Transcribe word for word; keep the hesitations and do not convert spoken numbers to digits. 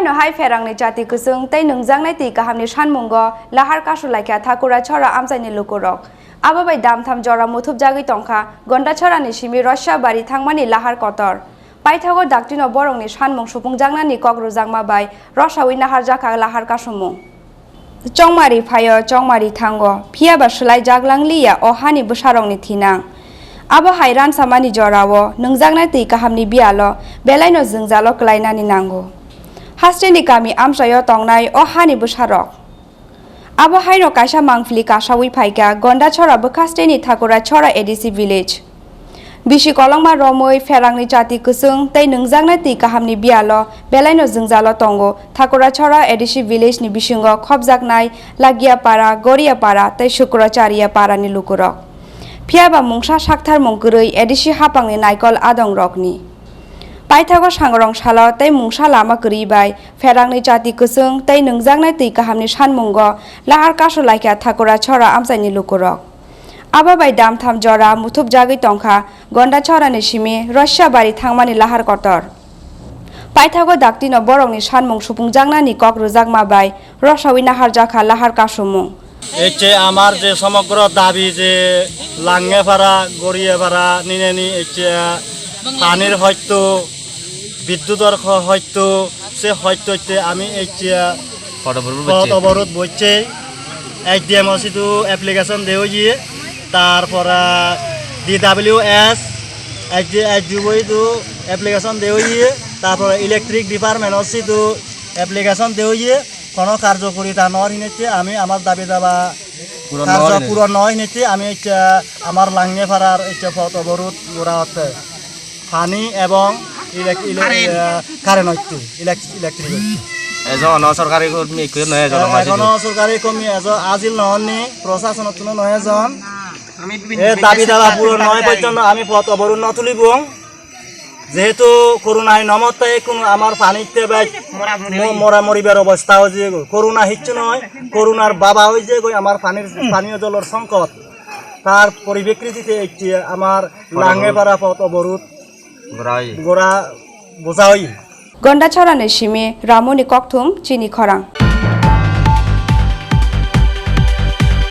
Haino hai pherangni chati kwchwng tei nwngjaknai twi kahamni sanmungo lahar kasu laikha Thakura Chhora amchaini lukurok. Abo bai damtham jora muthupjagwi tongkha Gondachorani simi Roshabari thangmani lahar kotor. Paithago daktino borokni sanmung supungjaknani kok rwjakma bai rosawi naharjakha lahar kasumung. Chongmari phaio, chongmari thango, phiya ba swlai jak lang liya o hani bwsarokni thinang. Abo hai ransamani jorao nwngjaknai twi kahamni biyalo belaino jwngjalo kwlainani nango. Hasteni kami amchaio tongnai o hani bwsarok. Abo haino kaisa mangpili kasawi phaikha Gondachora bwkhasteni Thakura Chhora A D C village. Bisi kolokma romwi pherangni chati kwchwng tei nwngjaknai twi kahamni biyalo belaino jwngjalo tongo Thakurachhora A D C village ni bisingo khopjaknai Lagiapara, Goriapara tei Shukracharya para ni lukurok. Phiya ba mungsa saktharmung kwrwi A D C hapangni naikol adongrokni. Paithago sangrong salo tei mungsa lama kwrwi bai pherangni chati kwchwng tei nwngjaknai twi kahamni sanmungo lahar kasu laikha Thakurachhora amchaini lukurok. Abo bai damtham jora muthupjagwi tongkha Gondachorani simi Roshabari thangmani lahar kotor. Paithago daktino borokni sanmung supungjaknani kok rwjakma bai rosawi naharjakha lahar kasumung. Ecche amar je somogro dabi je Langnepara, Goriapara nineni ecche panir hoyto, biddudor ho-, hoyto, se hoyto ecche ami ecche পথ অবরোধ পথ বসছে। অবরোধ বসছে। S D M o sidu application de oye, tarpore D W S, S D, S D O idu application de oye, tarpore electric department o sidu application de oye, kono karjokorita nor hinette ami amar dabi daba পূরণ no karjo হয় নাই। পূরণ no hinette ami ecche amar Langneparar ecche পথ অবরোধ gora otte. Pani ebong elek-, elek-, Current. Eh, current hoyto, elek-, electric hoyto. এজন অসৰকাৰী কৰ্মী একো নহয়, এজন Eh, নহয় যিটো। Ekhono sorkari komi ejo ajil no honni, prosasonottuno no ejon. আমি বিভিন্ন E dabi daba puro noi porjonto ami pot oborot no tulibong. Jehetu corona hai nomotte kono amar pani te bai mo-, mora moribar obostha oi jeyegoi. Corona hissu noi, coronar baba oi jeyegoi amar pani, paniyo jolor songkot. Tar poripekkitite ecche amar Langepara pot oborot gora oye. Gora boja oye. Gondachorani simi Ramoni kokthum chini khorang.